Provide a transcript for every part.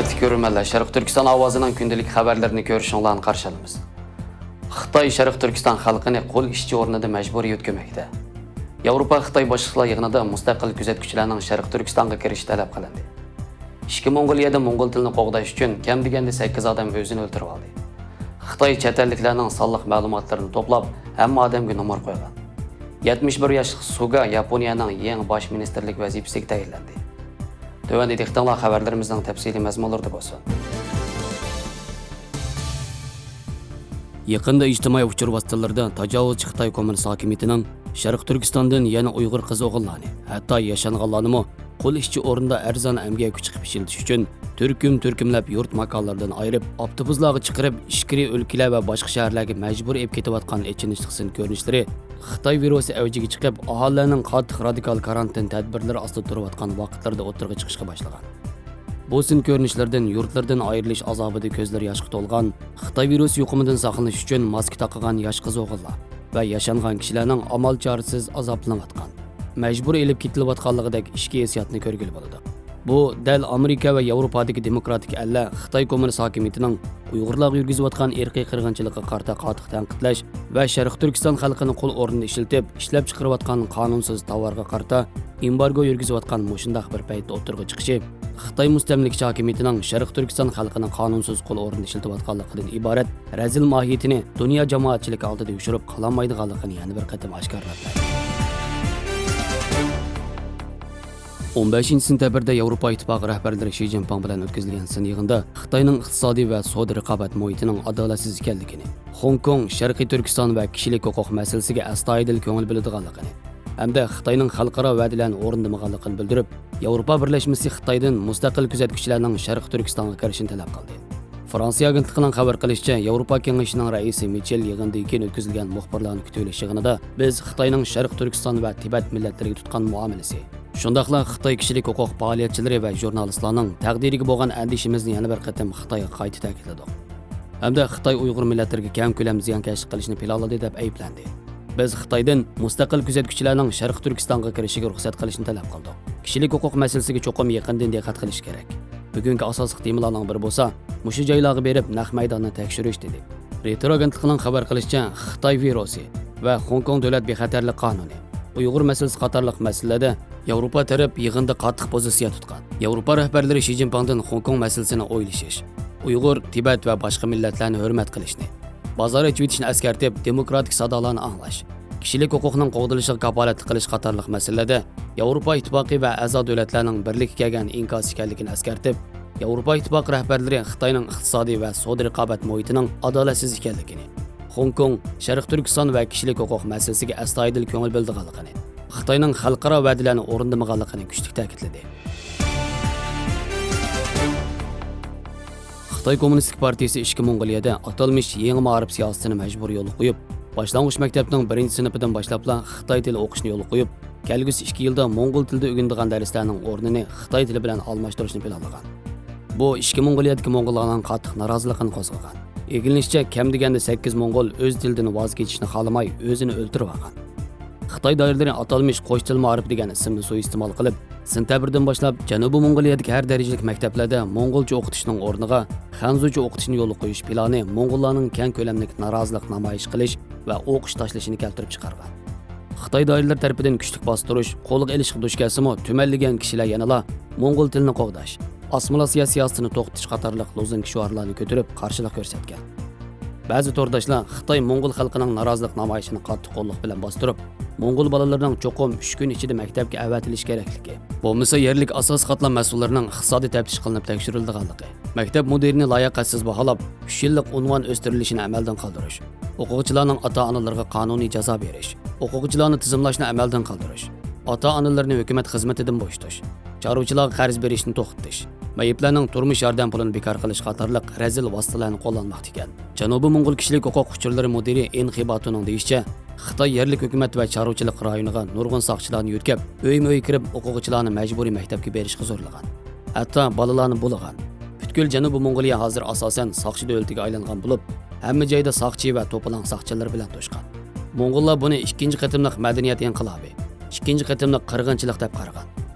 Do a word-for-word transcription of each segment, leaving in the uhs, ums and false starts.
كۆرۈرمەنلەر، شەرقىي تۈركىستان ئاۋازىنىڭ كۈندىلىك خەۋەرلىرىنى كۆرۈشۈڭلارنى قارشى ئالىمىز. خىتاي شەرقىي تۈركىستان خەلقىنى قۇل ئىشچى ئورنىدا مەجبۇرىي يۆتكىمەكتە. ياۋروپا خىتاي باشلىقلار يىغىنىدا مۇستەقىل كۆزەتكۈچىلەرنىڭ شەرقىي تۈركىستانغا كىرىشى تەلەپ قىلىندى. ئىچكى موڭغۇلىيەدە موڭغۇل تىلىنى قوغداش ئۈچۈن كەم دېگەندە سەككىز ئادەم ئۆزىنى ئۆلتۈرۈۋالدى. خىتاي چەت ئەللىكلەرنىڭ سانلىق مەلۇماتلىرىنى توپلاپ، ھەممە ئادەمگە نومۇر قويغان. يەتمىش بىر ياشلىق سۇگا ياپونىيەنىڭ يېڭى باش مىنىستىرلىك ۋەزىپىسىگە تەيىنلەندى. تۆۋەندە دىققىتىڭلار خەۋەرلىرىمىزنىڭ تەپسىلىي مەزمۇنلىرىدا بولسۇن. يېقىندا ئىجتىمائىي ئۇچۇر ۋاسىتىلىرىدا تاجاۋۇزچى خىتاي كوممۇنىست ھاكىمىيىتىنىڭ شەرقىي تۈركىستاندىن يەنە ئۇيغۇر قىز-ئوغۇللارنى، ھەتتا ياشانغانلارنىمۇ قۇل ئىشچى ئورنىدا ئەرزان ئەمگەك كۈچى قىلىپ ئىشلىتىش ئۈچۈن تۈركۈم-تۈركۈملەپ يۇرت ماكانلىرىدىن ئايرىپ، ئاپتوبۇسلارغا چىقىرىپ، ئىچكىرى ئۆلكىلەر ۋە باشقا شەھەرلەرگە مەجبۇرىي ئېلىپ كېتىۋاتقان ئېچىنىشلىق سىن كۆرۈنۈشلىرى خىتاي ۋىرۇسى ئەۋجىگە چىقىپ، ئاھالىلەرنىڭ قاتتىق رادىكال كارانتىن تەدبىرلىرى ئاستىدا تۇرۇۋاتقان ۋاقىتلىرىدا ئوتتۇرىغا چىقىشقا باشلىغان. بۇ سىن كۆرۈنۈشلىرىدىن يۇرتلىرىدىن ئايرىلىش ئازابىدا كۆزلىرى ياشقا تولغان، خىتاي ۋىرۇسى يۇقۇمىدىن ساقلىنىش ئۈچۈن ماسكا تاقىغان ياش قىز-ئوغۇللار ۋە ياشانغان كىشىلەرنىڭ ئامال چارىسىز ئازابلىنىۋاتقان، مەجبۇرىي ئېلىپ كېتىلىۋاتقانلىقىدەك ئىچكى ھېسسىياتنى كۆرگىلى بولىدۇ. بۇ دەل ئامېرىكا ۋە ياۋروپادىكى دېموكراتىك ئەللەر خىتاي كوممۇنىست ھاكىمىيىتىنىڭ ئۇيغۇرلارغا يۈرگۈزۈۋاتقان ئىرقىي قىرغىنچىلىقىغا قارىتا قاتتىق تەنقىدلەش ۋە شەرقىي تۈركىستان خەلقىنى قۇل ئورنىدا ئىشلىتىپ، ئىشلەپچىقىرىۋاتقان قانۇنسىز تاۋارغا قارىتا ئېمبارگو يۈرگۈزۈۋاتقان مۇشۇنداق بىر پەيتتە ئوتتۇرىغا چىقىشى خىتاي مۇستەملىكىچى ھاكىمىيىتىنىڭ شەرقىي تۈركىستان خەلقىنى قانۇنسىز قۇل ئورنىدا ئىشلىتىۋاتقانلىقىدىن ئىبارەت رەزىل ماھىيىتىنى دۇنيا جامائەتچىلىكى ئالدىدا يوشۇرۇپ قالالمايدىغانلىقىنى يەنە بىر قېتىم ئاشكارىلاپ بەردى. ئون بەشىنچى سېنتەبىردە ياۋروپا ئىتتىپاقى رەھبەرلىرى شى جىنپىڭ بىلەن ئۆتكۈزۈلگەن سىن يىغىندا خىتاينىڭ ئىقتىسادىي ۋە سودا رىقابەت مۇھىتىنىڭ ئادالەتسىز ئىكەنلىكىنى، خوڭكوڭ، شەرقىي تۈركىستان ۋە كىشىلىك ھوقۇق مەسىلىسىگە ئەستايىدىل كۆڭۈل بۆلىدىغانلىقىنى ھەمدە خىتاينىڭ خەلقئارا ۋەدىلەرنى ئورۇندىمىغانلىقىنى بىلدۈرۈپ، ياۋروپا بىرلەشمىسى خىتايدىن مۇستەقىل كۆزەتكۈچىلەرنىڭ شەرقىي تۈركىستانغا كىرىشىنى تەلەپ قىلدى. فرانسىيە ئاگېنتلىقىنىڭ خەۋەر قىلىشىچە، ياۋروپا كېڭىشىنىڭ رەئىسى مىچېل يىغىندىن كېيىن ئۆتكۈزۈلگەن مۇخبىرلارنى كۈتۈۋېلىش يىغىنىدا، بىز خىتاينىڭ شەرقىي تۈركىستان ۋە تىبەت مىللەتلىرىگە تۇتقان مۇئامىلىسى، شۇنداقلا خىتاي كىشىلىك ھوقۇق پائالىيەتچىلىرى ۋە ژۇرنالىستلارنىڭ تەقدىرىگە بولغان ئەندىشىمىزنى يەنە بىر قېتىم خىتايغا قايتا تەكىتلىدۇق. ھەمدە خىتاي ئۇيغۇر مىللەتلىرىگە كەڭ كۆلەم زىيانكەشلىك قىلىشنى پىلانلىدى دەپ ئەيىبلەندى. بىز خىتايدىن مۇستەقىل كۆزەتكۈچىلەرنىڭ شەرقىي تۈركىستانغا كىرىشىگە رۇخسەت قىلىشنى تەلەپ قىلدۇق. كىشىلىك ھوقۇق مەسىلىسىگە چوقۇم يېقىندىن دىققەت قىلىش كېرەك. بۈگۈنكى ئاساسلىق تېمىلارنىڭ بىرى بولسا، مۇشۇ جايلارغا بېرىپ نەق مەيداننى تەكشۈرۈش، دېدى. رېيتېر ئاگېنتلىقىنىڭ خەۋەر قىلىشىچە، خىتاي ۋىرۇسى ۋە خوڭكوڭ دۆلەت بىخەتەرلىك قانۇنى، ئۇيغۇر مەسىلىسى قاتارلىق مەسىلىلەردە ياۋروپا تەرەپ يىغىندا قاتتىق پوزىتسىيە تۇتقان. ياۋروپا رەھبەرلىرى شى جىنپىڭدىن خوڭكوڭ مەسىلىسىنى ئويلىشىش، ئۇيغۇر، تىبەت ۋە باشقا مىللەتلەرنى ھۆرمەت قىلىشنى، بازار ئېچىۋېتىشنى ئەسكەرتىپ، دېموكراتىك سادالارنى ئاڭلاش، كىشىلىك ھوقۇقنىڭ قوغدىلىشىغا كاپالەتلىك قىلىش قاتارلىق مەسىلىلەردە ياۋروپا ئىتتىپاقى ۋە ئەزا دۆلەتلەرنىڭ بىرلىككە كەلگەن ئىنكاسى ئىكەنلىكىنى ئەسكەرتىپ، ياۋروپا ئىتتىپاقى رەھبەرلىرى خىتاينىڭ ئىقتىسادىي ۋە سودا رىقابەت مۇھىتىنىڭ ئادالەتسىز ئىكەنلىكىنى، خوڭكوڭ، شەرقىي تۈركىستان ۋە كىشىلىك ھوقۇق مەسىلىسىگە ئەستايىدىل كۆڭۈل بۆلىدىغانلىقىنى، خىتاينىڭ خەلقئارا ۋەدىلەرنى ئورۇندىمىغانلىقىنى كۈچلۈك تەكىتلىدى. خىتاي كوممۇنىستىك پارتىيىسى ئىچكى موڭغۇلىيەدە ئاتالمىش يېڭى مائارىپ سىياسىتىنى مەجبۇرىي يولغا قويۇپ، باشلانغۇچ مەكتەپنىڭ بىرىنچى سىنىپىدىن باشلاپلا خىتاي تىلى ئوقۇشنى يولغا قويۇپ، كەلگۈسى ئىككى يىلدا موڭغۇل تىلىدا ئۆگىنىدىغان دەرسلەرنىڭ ئورنىنى خىتاي تىلى بىلەن ئالماشتۇرۇشنى پىلانلىغان. بۇ ئىچكى موڭغۇلىيەدىكى موڭغۇللارنىڭ قاتتىق نارازىلىقىنى قوزغىغان. ئىگىلىنىشىچە، كەم دېگەندە سەككىز موڭغۇل ئۆز تىلىدىن ۋاز كېچىشنى خالىماي، ئۆزىنى ئۆلتۈرۈۋالغان. خىتاي دائىرىلىرى ئاتالمىش قوش تىل مائارىپى دېگەن ئىسىمنى سۇيىئىستېمال قىلىپ، سېنتەبىردىن باشلاپ جەنۇبىي موڭغۇلىيەدىكى ھەر دەرىجىلىك مەكتەپلەردە موڭغۇلچە ئوقۇتۇشنىڭ ئورنىغا خەنزۇچە ئوقۇتۇشنى يولغا قويۇش پىلانى موڭغۇللارنىڭ كەڭ كۆلەملىك نارازىلىق نامايىش قىلىش ۋە ئوقۇش تاشلىشىنى كەلتۈرۈپ چىقارغان. خىتاي دائىرىلىرى تەرىپىدىن كۈچلۈك باستۇرۇش، قولغا ئېلىشقا دۇچ كەلسىمۇ، تۈمەنلىگەن كىشىلەر يەنىلا موڭغۇل تىلىنى قوغداش، ئاسسىمىلياتسىيە سىياسىتىنى توختىتىش قاتارلىق لوزۇنكا شوئارلارنى كۆتۈرۈپ قارشىلىق كۆرسەتكەن. بەزى تورداشلار خىتاي موڭغۇل خەلقىنىڭ نارازىلىق نامايىشىنى قاتتىق قوللۇق بىلەن باستۇرۇپ، موڭغۇل بالىلىرىنىڭ چوقۇم ئۈچ كۈن ئىچىدە مەكتەپكە ئەۋەتىلىشى كېرەكلىكى، بولمىسا يەرلىك ئاساسىي قاتلام مەسئۇللىرىنىڭ ئىقتىسادىي تەپتىش قىلىنىپ تەكشۈرۈلىدىغانلىقى، مەكتەپ مۇدىرىنى لاياقەتسىز باھالاپ، ئۈچ يىللىق ئۇنۋان ئۆستۈرۈلۈشىنى ئەمەلدىن قالدۇرۇش، ئوقۇغۇچىلارنىڭ ئاتا-ئانىلىرىغا قانۇنىي جازا بېرىش، ئوقۇغۇچىلارنى تىزىملاشنى ئەمەلدىن قالدۇرۇش، ئاتا-ئانىلىرىنى ھۆكۈمەت خىزمىتىدىن بوشىتىش، چارۋىچىلارغا قەرز بېرىشنى توختىتىش، مەيىپلەرنىڭ تۇرمۇش ياردەم پۇلىنى بىكار قىلىش قاتارلىق رەزىل ۋاسىتىلەرنى قوللانماقتا ئىكەن. جەنۇبىي موڭغۇل كىشىلىك ھوقۇق ئۇچۇرلىرى مۇدىرى ئېن خىباتۇنىڭ دېيىشىچە، خىتاي يەرلىك ھۆكۈمەت ۋە چارۋىچىلىق رايونىغا نۇرغۇن ساقچىلارنى يۆتكەپ، ئۆيمۇ ئۆي كىرىپ، ئوقۇغۇچىلارنى مەجبۇرىي مەكتەپكە بېرىشكە زورلىغان. ھەتتا بالىلارنى بۇلىغان. پۈتكۈل جەنۇبىي موڭغۇلىيە ھازىر ئاساسەن ساقچى دۆلىتىگە ئايلانغان بولۇپ، ھەممە جايدا ساقچى ۋە توپىلاڭ ساقچىلىرى بىلەن توشقان. موڭغۇللار بۇنى ئىككىنچى قېتىملىق مەدەنىيەت ئىنقىلابى، ئىككىنچى قېتىملىق قىرغىنچىلىق دەپ قارىغان.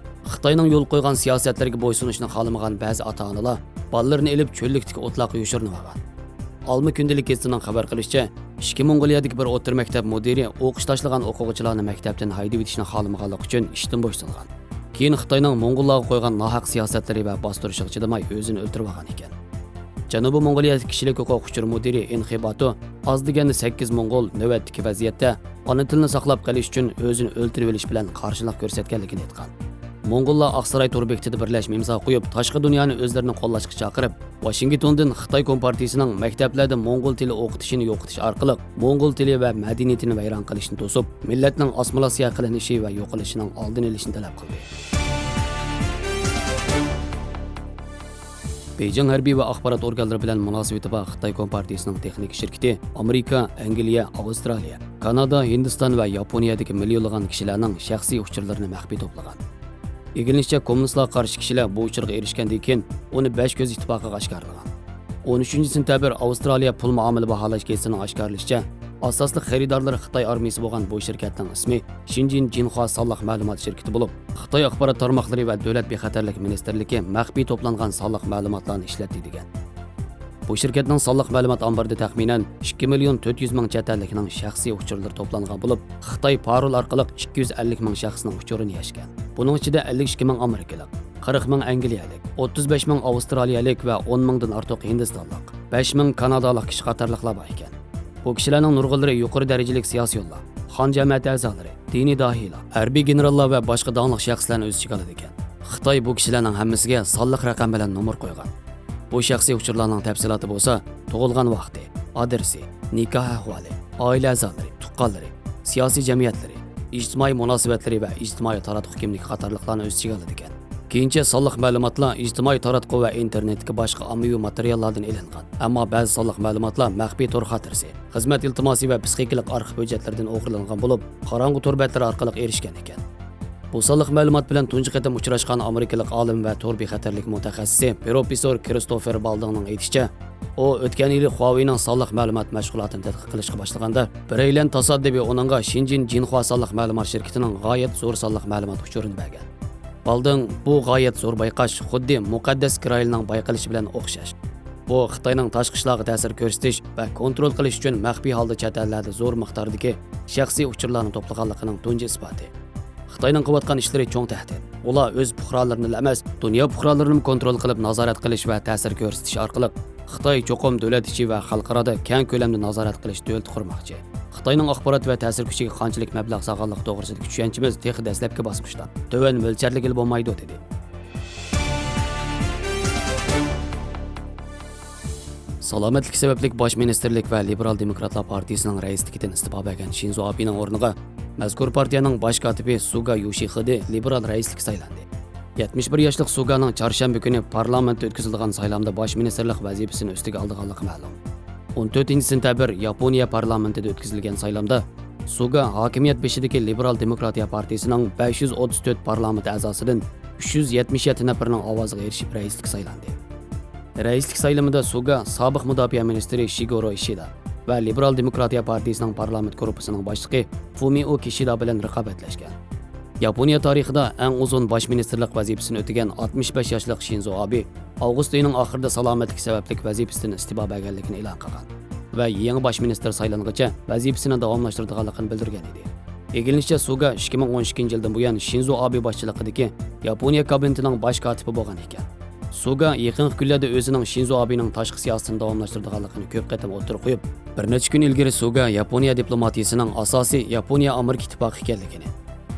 خىتاينىڭ يول قويغان سىياسەتلىرىگە بويسۇنۇشنى خالىمىغان بەزى ئاتا-ئانىلار بالىلىرىنى ئېلىپ چۆللۈكتىكى ئوتلاققا يوشۇرۇنۇۋالغان. ئالما كۈندىلىك گېزىتىنىڭ خەۋەر قىلىشىچە، ئىككى موڭغۇلىيەدىكى بىر ئوتتۇرا مەكتەپ مۇدىرى ئوقۇش تاشلىغان ئوقۇغۇچىلارنى مەكتەپتىن ھەيدىۋېتىشنى خالىمىغانلىقى ئۈچۈن ئىشتىن بوشىتىلغان. كېيىن خىتاينىڭ موڭغۇللارغا قويغان ناھەق سىياسەتلىرى ۋە باستۇرۇشىغا چىدىماي ئۆزىنى ئۆلتۈرۈۋالغان ئىكەن. جەنۇبىي موڭغۇلىيەدىكى كىشىلىك ھوقۇق ئۇچۇر مۇدىرى ئىن خېباتو ئاز دېگەندە سەككىز موڭغۇل نۆۋەتتىكى ۋەزىيەتتە ئانا تىلنى ساقلاپ قېلىش ئۈچۈن ئۆزىنى ئۆلتۈرۈۋېلىش بىلەن قارشىلىق كۆرسەتكەنلىكىنى ئېيتقان. موڭغۇللار ئاقساراي تور بېكىتىدە بىرلەشمە ئىمزا قويۇپ، تاشقى دۇنيانى ئۆزلىرىنى قوللاشقا چاقىرىپ، ۋاشىنگتوندىن خىتاي كومپارتىيىسىنىڭ مەكتەپلەردە موڭغۇل تىلى ئوقۇتۇشىنى يوقىتىش ئارقىلىق موڭغۇل تىلى ۋە مەدەنىيىتىنى ۋەيران قىلىشنى توسۇپ، مىللەتنىڭ ئاسسىمىلياتسىيە قىلىنىشى ۋە يوقىلىشىنىڭ ئالدىنى ئېلىشنى تەلەپ قىلدى. بېيجىڭ ھەربىي ۋە ئاخبارات ئورگانلىرى بىلەن مۇناسىۋىتى بار خىتاي كومپارتىيىسىنىڭ تېخنىكا شىركىتى ئامېرىكا، ئەنگلىيە، ئاۋسترالىيە، كانادا، ھىندىستان ۋە ياپونىيەدىكى مىليونلىغان كىشىلەرنىڭ شەخسىي ئۇچۇرلىرىنى مەخپىي توپلىغان. ئىگىلىنىشىچە، كوممۇنىستلارغا قارشى كىشىلەر بۇ ئۇچۇرغا ئېرىشكەندىن كېيىن، ئۇنى بەش كۆز ئىتتىپاقىغا ئاشكارىلىغان. ئون ئۈچىنچى سېنتەبىر ئاۋسترالىيە پۇل مۇئامىلە باھالاش گېزىتىنىڭ ئاشكارىلىشىچە، ئاساسلىق خېرىدارلىرى خىتاي ئارمىيىسى بولغان بۇ شىركەتنىڭ ئىسمى شىنجىن جىنخۇا سانلىق مەلۇمات شىركىتى بولۇپ، خىتاي ئاخبارات تارماقلىرى ۋە دۆلەت بىخەتەرلىك مىنىستىرلىكى مەخپىي توپلانغان سانلىق مەلۇماتلارنى ئىشلەتتى دېگەن. بۇ شىركەتنىڭ سانلىق مەلۇمات ئامبىرىدا تەخمىنەن ئىككى مىليون تۆت يۈز مىڭ چەت ئەللىكنىڭ شەخسىي ئۇچۇرلىرى توپلانغان بولۇپ، خىتاي پارول ئارقىلىق ئىككى يۈز ئەللىك مىڭ شەخسنىڭ ئۇچۇرىنى يەشكەن. بۇنىڭ ئىچىدە ئەللىك ئىككى مىڭ ئامېرىكىلىق، قىرىق مىڭ ئەنگلىيەلىك، ئوتتۇز بەش مىڭ ئاۋسترالىيەلىك ۋە ئون مىڭدىن ئارتۇق ھىندىستانلىق، بەش مىڭ كانادالىق كىشى قاتارلىقلار بار ئىكەن. بۇ كىشىلەرنىڭ نۇرغۇنلىرى يۇقىرى دەرىجىلىك سىياسىيونلار، خان جەمەتى ئەزالىرى، دىنىي داھىيلار، ھەربىي گېنېراللار ۋە باشقا داڭلىق شەخسلەرنى ئۆز ئىچىگە ئالىدىكەن. خىتاي بۇ كىشىلەرنىڭ ھەممىسىگە سانلىق رەقەم بىلەن نومۇر قويغان. بۇ شەخسىي ئۇچۇرلارنىڭ تەپسىلاتى بولسا، تۇغۇلغان ۋاقتى، ئادرېسى، نىكاھ ئەھۋالى، ئائىلە ئەزالىرى، تۇغقانلىرى، سىياسىي جەمئىيەتلىرى، ئىجتىمائىي مۇناسىۋەتلىرى ۋە ئىجتىمائىي تاراتقۇ كىملىكى قاتارلىقلارنى ئۆز ئىچىگە ئالىدىكەن. كېيىنچە سانلىق مەلۇماتلار ئىجتىمائىي تاراتقۇ ۋە ئىنتېرنېتتىكى باشقا ئاممىۋى ماتېرىياللاردىن ئېلىنغان، ئەمما بەزى سانلىق مەلۇماتلار مەخپىي تور خاتىرىسى، خىزمەت ئىلتىماسى ۋە پىسخىكىلىق ئارخىپ ھۆججەتلىرىدىن ئوغرىلانغان بولۇپ، قاراڭغۇ تور بەتلىرى ئارقىلىق ئېرىشكەن ئىكەن. بۇ سانلىق مەلۇمات بىلەن تۇنجى قېتىم ئۇچراشقان ئامېرىكىلىق ئالىم ۋە تور بىخەتەرلىكى مۇتەخەسسىسى پروفېسسور كىرىستوفېر بالدىڭنىڭ ئېيتىشىچە، ئۇ ئۆتكەن يىلى خۇاۋېينىڭ سانلىق مەلۇمات مەشغۇلاتىنى تەتقىق قىلىشقا باشلىغاندا، بىرەيلەن تاسادىپىي ئۇنىڭغا شىنجىن جىنخۇا سانلىق مەلۇمات شىركىتىنىڭ غايەت زور سانلىق مەلۇمات ئۇچۇرىنى بەرگەن. بالدىڭ بۇ غايەت زور بايقاش خۇددى مۇقەددەس گرائىلنىڭ بايقىلىشى بىلەن ئوخشاش. بۇ خىتاينىڭ تاشقى ئىشلارغا تەسىر كۆرسىتىش ۋە كونترول قىلىش ئۈچۈن مەخپىي ھالدا چەت ئەللەردە زور مىقداردىكى شەخسىي ئۇچۇرلارنى توپلىغانلىقىنىڭ تۇنجى ئىسپاتى. خىتاينىڭ قىلىۋاتقان ئىشلىرى چوڭ تەھدىت. ئۇلار ئۆز پۇقرالىرىنىلا ئەمەس، دۇنيا پۇقرالىرىنىمۇ كونترول قىلىپ، نازارەت قىلىش ۋە تەسىر كۆرسىتىش ئارقىلىق خىتاي چوقۇم دۆلەت ئىچى ۋە خەلقئارادا كەڭ كۆلەمدە نازارەت قىلىش دۆلىتى قۇرماقچى. خىتاينىڭ ئاخبارات ۋە تەسىر كۈچىگە قانچىلىك مەبلەغ سالغانلىقى توغرىسىدىكى چۈشەنچىمىز تېخى دەسلەپكى باسقۇچتا. تۆۋەن مۆلچەرلىگىلى بولمايدۇ، دېدى. سالامەتلىكى سەۋەبلىك باش مىنىستىرلىك ۋە لىبېرال دېموكراتلار پارتىيىسىنىڭ رەئىسلىكىدىن ئىستېپا بەرگەن شىنزو ئابېنىڭ ئورنىغا مەزكۇر پارتىيەنىڭ باش كاتىپى سۇگا يوشىخىدې لىبېرال رەئىسلىككە سايلاندى. يەتمىش بىر ياشلىق سۇگانىڭ چارشەمبە كۈنى پارلامېنتتا ئۆتكۈزۈلىدىغان سايلامدا باش مىنىستىرلىق ۋەزىپىسىنى ئۈستىگە ئالىدىغانلىقى مەلۇم. ئون تۆتىنچى سېنتەبىر ياپونىيە پارلامېنتىدا ئۆتكۈزۈلگەن سايلامدا سۇگا ھاكىمىيەت بېشىدىكى لىبېرال دېموكراتىيە پارتىيىسىنىڭ بەش يۈز ئوتتۇز تۆت پارلامېنت ئەزاسىدىن ئۈچ يۈز يەتمىش يەتتە نەپىرىنىڭ ئاۋازىغا ئېرىشىپ، رەئىسلىككە سايلاندى. رەئىسلىك سايلىمىدا سۇگا سابىق مۇداپىئە مىنىستىرى شىگورو ئىشىدا ۋە لىبېرال دېموكراتىيە پارتىيىسىنىڭ پارلامېنت گۇرۇپپىسىنىڭ باشلىقى فۇمىئو كىشىدا بىلەن رىقابەتلەشكەن. ياپونىيە تارىخىدا ئەڭ ئۇزۇن باش مىنىستىرلىق ۋەزىپىسىنى ئۆتىگەن ئاتمىش بەش ياشلىق شىنزو ئابې ئاۋغۇست ئېيىنىڭ ئاخىرىدا سالامەتلىكى سەۋەبلىك ۋەزىپىسىدىن ئىستېپا بەرگەنلىكىنى ئېلان قىلغان ۋە يېڭى باش مىنىستىر سايلانغىچە ۋەزىپىسىنى داۋاملاشتۇرىدىغانلىقىنى بىلدۈرگەن ئىدى. ئىگىلىنىشىچە، سۇگا ئىككى مىڭ ئون ئىككىنچى يىلدىن بۇيان شىنزو ئابې باشچىلىقىدىكى ياپونىيە كابىنېتىنىڭ باش كاتىپى بولغان ئىكەن. سۇگا يېقىنقى كۈنلەردە ئۆزىنىڭ شىنزو ئابېنىڭ تاشقى سىياسىتىنى داۋاملاشتۇرىدىغانلىقىنى كۆپ قېتىم ئوتتۇرىغا قويۇپ، بىر نەچچە كۈن ئىلگىرى سۇگا ياپونىيە دىپلوماتىيىسىنىڭ ئاساسى ياپونىيە ئامېرىكا ئىتتىپاقى ئىكەنلىكىنى،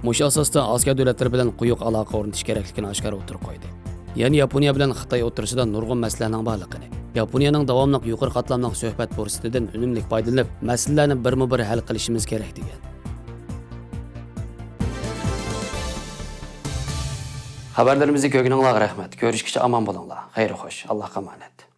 مۇشۇ ئاساستا ئاسىيا دۆلەتلىرى بىلەن قويۇق ئالاقە ئورنىتىش كېرەكلىكىنى ئاشكارا ئوتتۇرىغا قويدى. يەنە ياپونىيە بىلەن خىتاي ئوتتۇرىسىدا نۇرغۇن مەسىلىلەرنىڭ بارلىقىنى، ياپونىيەنىڭ داۋاملىق يۇقىرى قاتلاملىق سۆھبەت پۇرسىتىدىن ئۈنۈملۈك پايدىلىنىپ، مەسىلىلەرنى بىرمۇ بىر ھەل قىلىشىمىز كېرەك، دېگەن. خەۋەرلىرىمىزنى كۆرگىنىڭلارغا رەھمەت. كۆرۈشكىچە ئامان بولۇڭلار. خەير خوش. ئاللاھقا ئامانەت.